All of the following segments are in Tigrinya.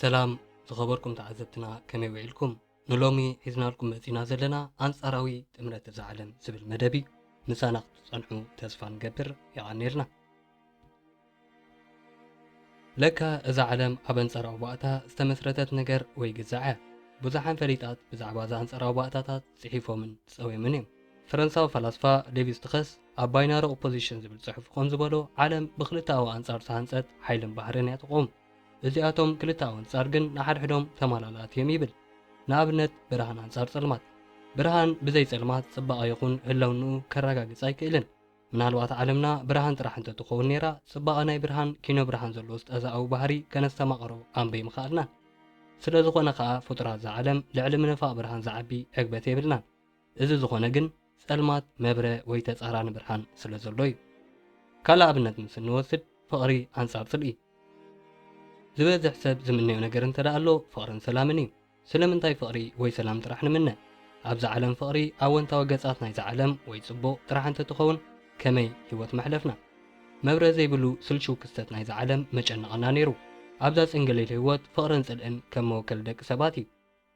ሰላም ዝኸበርኩም ተዓዘብትና፣ ከመይ ውዒልኩም? ንሎሚ ሒዝናልኩም መጺና ዘለና ኣንጻራዊ ጥምረት እዛ ዓለም ዝብል መደብ እዩ። ምሳና ክትጸንሑ ተስፋ ንገብር። የቐንየልና። ለካ እዛ ዓለም ኣብ ኣንጻራዊ ባእታ ዝተመስረተት ነገር ወይ ግዛዕ እያ። ብዙሓን ፈሊጣት ብዛዕባ እዛ ኣንጻራዊ ባእታታት ጽሒፎምን ጸውዮምን እዮም። ፈረንሳዊ ፈላስፋ ሌቪስ ትኸስ ኣብ ባይናሪ ኦፖዚሽን ዝብል ጽሑፍ ከም ዝበሎ፣ ዓለም ብክልተኣዊ ኣንጻር ዝተሃንጸት ሓይልን ባህርን እያ ትቆም። እዚኣቶም ክልተኣዊ ኣንጻር ግን ንሓድሕዶም ተማላላእቲ እዮም ይብል። ንኣብነት ብርሃን ኣንጻር ጸልማት። ብርሃን ብዘይ ጸልማት ጽባቐ ይኹን ህላውንኡ ከረጋግጽ ኣይክእልን። ምናልባት ዓለምና ብርሃን ጥራሕ እንተትኸውን ነይራ፣ ጽባቐ ናይ ብርሃን ኪኖ ብርሃን ዘለዎ ስጠዛኣዊ ባህሪ ከነስተማቕሮ ኣንበይ ምኸኣልናን። ስለ ዝኾነ ከኣ ፍጡራት እዛ ዓለም ልዕሊ ምንፋቕ ብርሃን ዝዓቢ ዕግበት የብልናን። እዚ ዝኾነ ግን ጸልማት መብረ ወይ ተጻራኒ ብርሃን ስለ ዘሎ እዩ። ካልእ ኣብነት ምስ እንወስድ ፍቕሪ ኣንጻር ጽልኢ። ዝበዝሕ ሰብ ዝምነዮ ነገር እንተ ደኣ ኣሎ ፍቕርን ሰላምን እዩ። ስለምንታይ ፍቕሪ ወይ ሰላም ጥራሕ ንምነ? ኣብዛ ዓለም ፍቕሪ ኣወንታዊ ገጻት ናይዛ ዓለም ወይ ጽቡቕ ጥራሕ እንተትኸውን ከመይ ህይወት መሕለፍና? መብረ ዘይብሉ ስልቹው ክስተት ናይዛ ዓለም መጨነቐና ነይሩ። ኣብዛ ጽንግሊል ህይወት ፍቕርን ጽልእን ከም መወከሊ ደቂ ሰባት እዩ።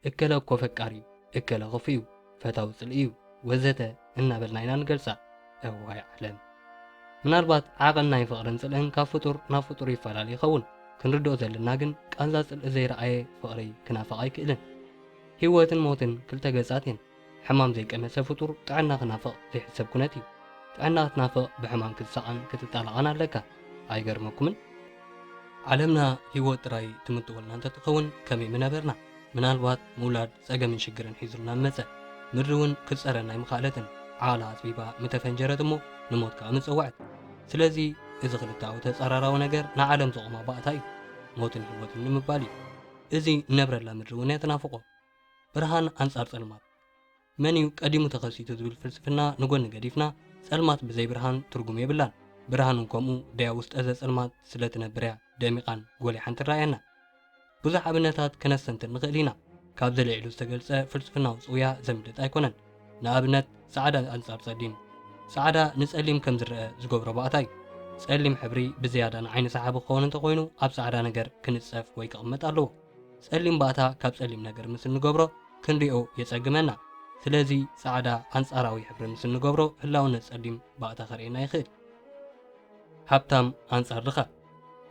እከለ እኮ ፈቃሪ እዩ፣ እከለ ክፉእ እዩ፣ ፈታዊ ጽልኢ እዩ፣ ወዘተ እናበልና ኢና ንገልጻ። እዋይ ዓለም! ምናልባት ዓቐን ናይ ፍቕርን ጽልእን ካብ ፍጡር ናብ ፍጡር ይፈላለ ይኸውን። ክንርድኦ ዘለና ግን ቃንዛ ጽልኢ ዘይረኣየ ፍቕሪ ክናፍቕ ኣይክእልን። ህይወትን ሞትን ክልተ ገጻት እየን። ሕማም ዘይቀመሰ ፍጡር ጥዕና ክናፍቕ ዘይሕሰብ ኩነት እዩ። ጥዕና ክትናፍቕ ብሕማም ክትሳቐን ክትጣላቐን ኣለካ። ኣይገርመኩምን? ዓለምና ህይወት ጥራይ ትምጥወልና እንተትኸውን ከመይ ምነበርና? ምናልባት ምውላድ ጸገምን ሽግርን ሒዙልና ምመጸ። ምድሪ እውን ክትጸረና ኣይምኸኣለትን። ዓቕላ ኣጽቢባ ምተፈንጀረት እሞ ንሞት ከኣ ምጸወዐት። ስለዚ እዚ ክልተኣዊ ተጻራራዊ ነገር ንዓለም ዘቑማ ባእታ እዩ። ሞትን ህይወትን ንምባል እዩ። እዚ ንነብረላ ምድሪ እውን እያ ትናፍቖ። ብርሃን ኣንጻር ጸልማት። መን እዩ ቀዲሙ ተኸሲቱ ዝብል ፍልስፍና ንጎኒ ገዲፍና፣ ጸልማት ብዘይ ብርሃን ትርጉም የብላን። ብርሃን እውን ከምኡ ደያ ውስጠ ዘጸልማት ስለ ትነብር እያ ደሚቓን ጎሊሓን ትረኣየና። ብዙሕ ኣብነታት ከነስተንትን ንኽእል ኢና። ካብዚ ልዒሉ ዝተገልጸ ፍልስፍናዊ ጽውያ ዘምልጥ ኣይኮነን። ንኣብነት፣ ጻዕዳ ኣንጻር ጸሊም። ጻዕዳ ንጸሊም ከም ዝረአ ዝገብሮ ባእታ እዩ። ጸሊም ሕብሪ ብዝያዳ ንዓይኒ ሰሓቢ ክኸውን እንተኾይኑ፣ ኣብ ጻዕዳ ነገር ክንጸፍ ወይ ክቕመጥ ኣለዎ። ጸሊም ባእታ ካብ ጸሊም ነገር ምስ እንገብሮ ክንሪኦ የጸግመና። ስለዚ ጻዕዳ ኣንጻራዊ ሕብሪ ምስ እንገብሮ ህላውነት ጸሊም ባእታ ከርእየና ይኽእል። ሃብታም ኣንጻር ድኻ።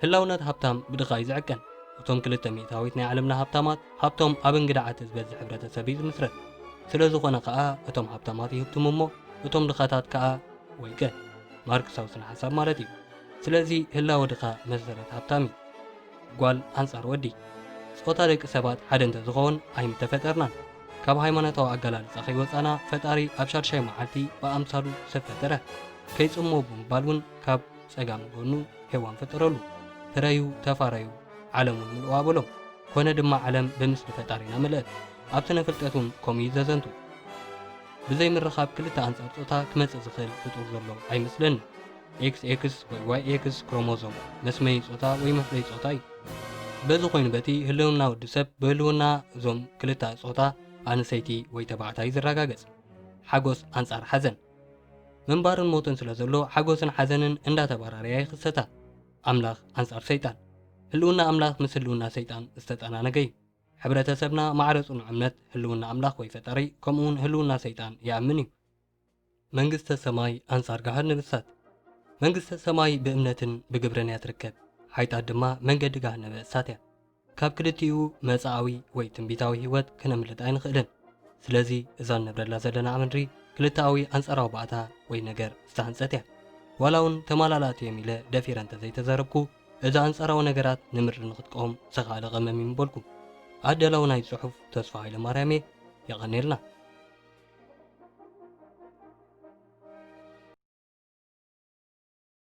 ህላውነት ሃብታም ብድኻ እዩ ዝዕቀን። እቶም ክልተ ሚእታዊት ናይ ዓለምና ሃብታማት ሃብቶም ኣብ እንግዳ ዓቲ ዝበዝሕ ሕብረተሰብ እዩ ዝምስረት። ስለ ዝኾነ ከኣ እቶም ሃብታማት ይህብትሙ እሞ እቶም ድኻታት ከኣ ወይገ። ማርክሳዊ ስነ ሓሳብ ማለት እዩ። ስለዚ ህላወ ድኻ መሰረት ሃብታም እዩ። ጓል ኣንጻር ወዲ። ጾታ ደቂ ሰባት ሓደ እንተ ዝኸውን ኣይምተፈጠርናን። ካብ ሃይማኖታዊ ኣገላልጻ ከይወጻና ፈጣሪ ኣብ ሻድሻይ መዓልቲ ብኣምሳሉ ሰብ ፈጠረ። ከይጽሞ ብምባል እውን ካብ ጸጋም ጎኑ ሄዋን ፈጠረሉ። ፍረዩ፣ ተፋረዩ፣ ዓለም እውን ምልእዋ በሎም። ኮነ ድማ ዓለም ብምስሊ ፈጣሪና መለአት። ኣብ ስነ ፍልጠት እውን ከምኡ እዩ ዘዘንቱ። ብዘይ ምርኻብ ክልተ ኣንጻር ጾታ ክመጽእ ዝኽእል ፍጡር ዘሎ ኣይመስለኒ። ኤክስ ኤክስ ወይ ዋይ ኤክስ ክሮሞዞም መስመዪ ጾታ ወይ መፍለዪ ጾታ እዩ። በዚ ኮይኑ በቲ ህልውና ወዲ ሰብ ብህልውና እዞም ክልተ ጾታ ኣንሰይቲ ወይ ተባዕታይ ዝረጋገጽ። ሓጎስ ኣንጻር ሓዘን። ምንባርን ሞትን ስለ ዘሎ ሓጎስን ሓዘንን እንዳተባራረያ ይኽሰታ። ኣምላኽ ኣንጻር ሰይጣን። ህልውና ኣምላኽ ምስ ህልውና ሰይጣን ዝተጠናነገ እዩ። ሕብረተሰብና ማዕረ ጽኑዕ እምነት ህልውና ኣምላኽ ወይ ፈጣሪ ከምኡ እውን ህልውና ሰይጣን ይኣምን እዩ። መንግስተ ሰማይ ኣንጻር ገሃነመ እሳት። መንግስተ ሰማይ ብእምነትን ብግብርን እያ ትርከብ። ሓይጣት ድማ መንገዲ ገሃነመ እሳት እያ። ካብ ክልቲኡ መጻኣዊ ወይ ትንቢታዊ ህይወት ክነምልጥ ኣይንኽእልን። ስለዚ እዛ ንነብረላ ዘለና ምድሪ ክልተኣዊ ኣንጻራዊ ባእታ ወይ ነገር ዝተሃንጸት እያ። ዋላ እውን ተማላላእቲ እዮም ኢለ ደፊረ እንተዘይተዛረብኩ፣ እዚ ኣንጻራዊ ነገራት ንምድሪ ንኽትቀውም ዘኽኣለ ቀመም እዩ ምበልኩ። ኣዳላዊ ናይ ጽሑፍ ተስፋ ሃይለማርያም እየ። የቐንየልና።